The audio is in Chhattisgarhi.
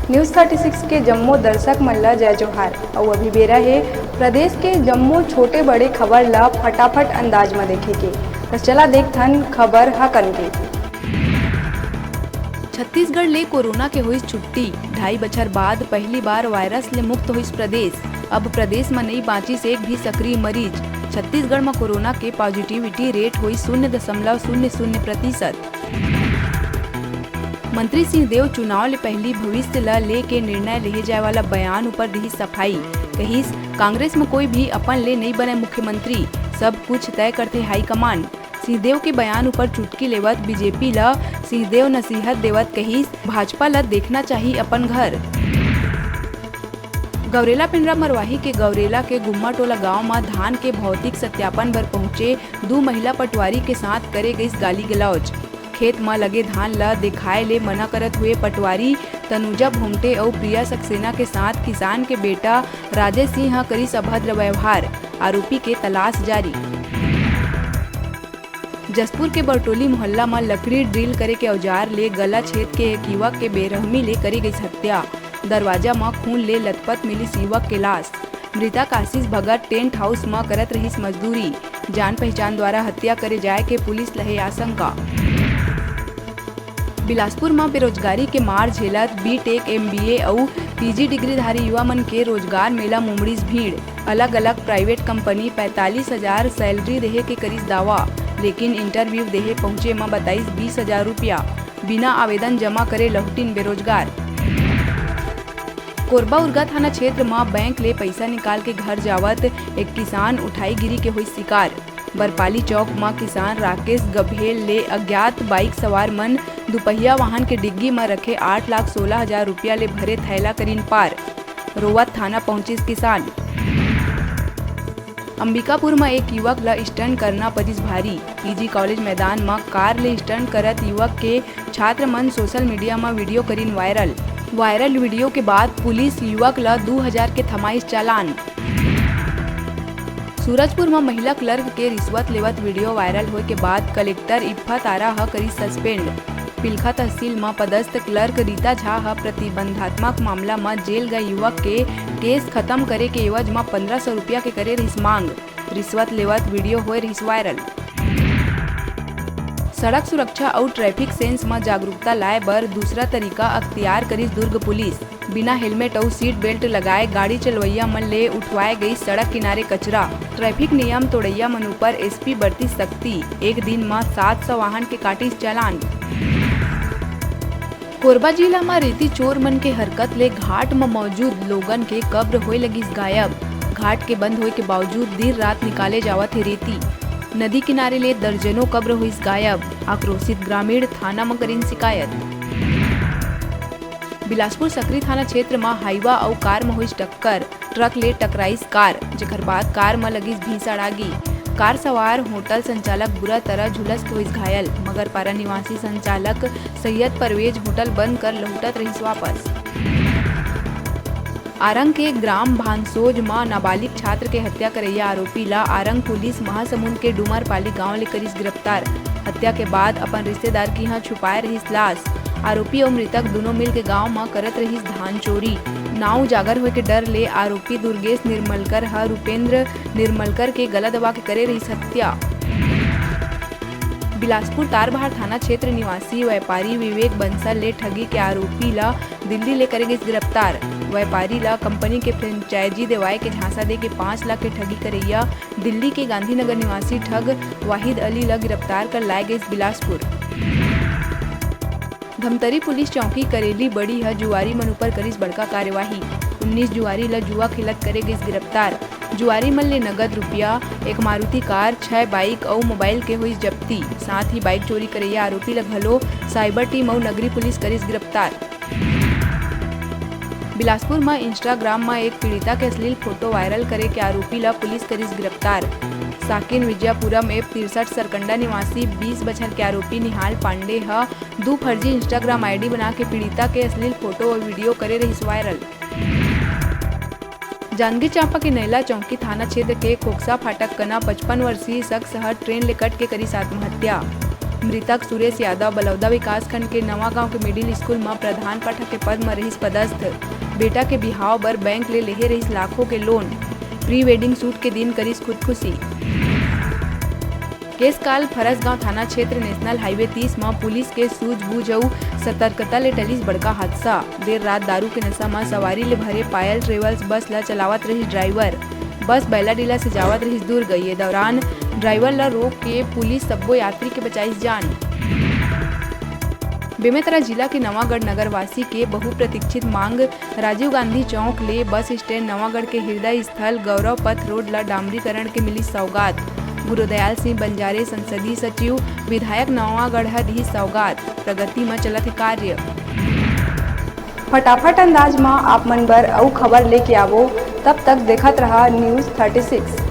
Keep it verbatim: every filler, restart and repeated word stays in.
News thirty six के जम्मो दर्शक मन ल जय जोहार। अउ अभी बेरा हे प्रदेश के जम्मो छोटे बड़े खबर ल फटाफट अंदाज म देखे के। त चला देखथन खबर हकन के। छत्तीसगढ़ ले कोरोना के होइस छुट्टी। ढाई बछर बाद पहली बार वायरस ले मुक्त होइस प्रदेश। अब प्रदेश म नइ बांचिस एक भी सक्रिय मरीज। छत्तीसगढ़ म कोरोना के पॉजिटिविटी रेट होइस शून्य दशमलव शून्य शून्य प्रतिशत। मंत्री सिंहदेव चुनाव ले पहिली भविष्य ल लेके निर्णय लेहे जाय वाला बयान ऊपर दिही सफाई। कहिस, कांग्रेस म कोई भी अपन ले नइ बनय मुख्यमंत्री, सब कुछ तय करथे हाईकमान। सिंहदेव के बयान ऊपर चुटकी लेवत बीजेपी ल सिंहदेव नसीहत देवत कहिस, भाजपा ल देखना चाही अपन घर। गौरेला पेंड्रा मरवाही के गौरेला के गुम्मा टोला गांव म धान के भौतिक सत्यापन बर पहुंचे दू महिला पटवारी के साथ करे गइस गाली गलौज। खेत म लगे धान ल देखाए ले मना करत हुए पटवारी तनुजा भोमटे अउ प्रिया सक्सेना के साथ किसान के बेटा राजेश सिंह ह करिस अभद्र व्यवहार। आरोपी के तलाश जारी। जशपुर के बरटोली मोहल्ला म लकड़ी ड्रिल करे के औजार ले गला छेद के एक युवक के बेरहमी ले करे गइस हत्या। दरवाजा म खून ले लथपथ मिलिस युवक के लाश। मृतक आशीष भगत टेंट हाउस म करत रहिस मजदूरी। जान पहचान द्वारा हत्या करे जाय के पुलिस ल हे आशंका। बिलासपुर म बेरोजगारी के मार झेलत बीटेक, एमबीए अउ पीजी डिग्रीधारी युवा मन के रोजगार मेला म उमड़िस भीड़। अलग-अलग प्राइवेट कंपनी पैंतालीस हजार सैलरी देहे के करिस दावा, लेकिन इंटरव्यू देहे पहुंचे म बताइस बीस हजार रुपया। बिना आवेदन जमा करे लहुटिन बेरोजगार। कोरबा उरगा थाना क्षेत्र म बैंक ले पइसा निकाल के घर जावत एक किसान उठाई गिरी के होइस शिकार। बरपाली चौक म किसान राकेश गभेल ले अज्ञात बाइक सवार मन दुपहिया वाहन के डिग्गी म रखे आठ लाख सोलह हजार रुपया ले भरे थैला करिन पार। रोवत थाना पहुंचिस किसान। अंबिकापुर म एक युवक ल स्टंट करना परिस भारी। पीजी कॉलेज मैदान म कार ले स्टंट करत युवक के छात्र मन सोशल मीडिया म वीडियो करिन वायरल। वायरल वीडियो के बाद पुलिस युवक ल दू हजार के थमाइस चालान। सूरजपुर म महिला क्लर्क के रिश्वत लेवत वीडियो वायरल होय के बाद कलेक्टर इफ्फा तारा ह करिस सस्पेंड। पिलखा तहसील म पदस्थ क्लर्क रीता झा ह प्रतिबंधात्मक मामला म जेल गए युवक के केस खत्म करे के एवज म पंद्रह सौ रुपया के करे रिहिस मांग। रिश्वत लेवत वीडियो होए रिहिस वायरल। सड़क सुरक्षा अउ ट्रैफिक सेंस म जागरूकता लाए बर दूसरा तरीका अख्तियार करिस दुर्ग पुलिस। बिना हेलमेट अउ सीट बेल्ट लगाए गाड़ी चलवइया मन ले उठवाए गई सड़क किनारे कचरा। ट्रैफिक नियम तोड़इया मन ऊपर एसपी बरतिस सख्ती। एक दिन म सात सौ वाहन के काटिस चालान। कोरबा जिला म रेती चोर मन के हरकत ले घाट म मौजूद लोगन के कब्र होए लगिस गायब। घाट के बंद होए के बावजूद दिन रात निकाले जावत हे रेती। नदी किनारे ले दर्जनों कब्र होइस गायब। आक्रोशित ग्रामीण थाना म करिन शिकायत। बिलासपुर सकरी थाना क्षेत्र म हाईवा अउ कार म होइस टक्कर। ट्रक ले टकराइस कार, जेकर बाद कार म लगिस भीषण आगी। कार सवार होटल संचालक बुरा तरह झुलस के होइस घायल। मगरपारा निवासी संचालक सैयद परवेज होटल बंद कर लहुटत रहिस वापस। आरंग के ग्राम भानसोज म नाबालिग छात्र के हत्या करइया आरोपी ला आरंग पुलिस महासमुंद के डूमरपाली गांव ले करिस गिरफ्तार। हत्या के बाद अपन रिश्तेदार किहां छुपाए रहिस लाश। आरोपी अउ मृतक दुनों मिलके गांव म करत रहिस धान चोरी। नाव उजागर होए के डर ले आरोपी दुर्गेश निर्मलकर ह रूपेंद्र निर्मलकर के गला दबा के करे रहिस हत्या। बिलासपुर तारबहार थाना क्षेत्र निवासी व्यापारी विवेक बंसल ले ठगी के आरोपी ला दिल्ली ले करे गइस गिरफ्तार। व्यापारी ला कंपनी के फ्रेंचाइजी देवाए के झांसा दे के पाँच लाख के ठगी करइया दिल्ली के गांधीनगर निवासी ठग वाहिद अली ला गिरफ्तार कर लाए गइस बिलासपुर। धमतरी पुलिस चौकी करेली बड़ी ह जुआरी मन ऊपर करिस बड़का कार्यवाही। उन्नीस जुआरी ल जुआ खेलत करे गइस गिरफ्तार। जुआरी मन ले नगद रुपया, एक मारुति कार, छह बाइक अउ मोबाइल के होइस जब्ती। साथ ही बाइक चोरी करइया आरोपी ल घलो साइबर टीम अउ नगरी पुलिस करिस गिरफ्तार। बिलासपुर म Instagram म एक पीड़िता के अश्लील फोटो वायरल करे के आरोपी ल पुलिस करिस गिरफ्तार। साकिन विजयपुरम एप तिरसठ सरकंडा निवासी बीस बछर के आरोपी निहाल पांडे ह दू फर्जी Instagram आईडी बना के पीड़िता के अश्लील फोटो अउ वीडियो करे रहिस वायरल। जांजगीर चांपा के नैला चौकी थाना क्षेत्र के खोखसा फाटक कना पचपन वर्षीय शख्स ह ट्रेन ले कट के करिस आत्महत्या। मृतक सुरेश यादव बलौदा विकासखंड के नवा गांव के मिडिल स्कूल म प्रधान पाठक के पद म रहिस पदस्थ। बेटा के बिहाव बर बैंक ले लेहे रहिस लाखों के लोन। प्री वेडिंग शूट के दिन करिस खुदकुशी। केसकाल फरसगांव थाना क्षेत्र नेशनल हाईवे तीस म पुलिस के सूझबूझ अउ सतर्कता ले टलिस बड़का हादसा। देर रात दारू के नशा म सवारी ले भरे पायल ट्रेवल्स बस ल चलावत रहिस ड्राइवर। बस बैलाडीला से जावत रहिस दुर्ग। ये दौरान ड्राइवर ल रोक के पुलिस सब्बो यात्री के बचाइस जान। बेमेतरा जिला के नवागढ़ नगरवासी के बहुप्रतीक्षित मांग राजीव गांधी चौक ले बस स्टैंड नवागढ़ के हृदय स्थल गौरव पथ रोड ल डामरीकरण के मिली सौगात। गुरुदयाल सिंह बंजारे, संसदीय सचिव, विधायक नवागढ़ ह दिही सौगात। प्रगति म चलत हे कार्य। फटाफट अंदाज म आप मन बर अउ खबर लेके आवो, तब तक देखत रहा News thirty six।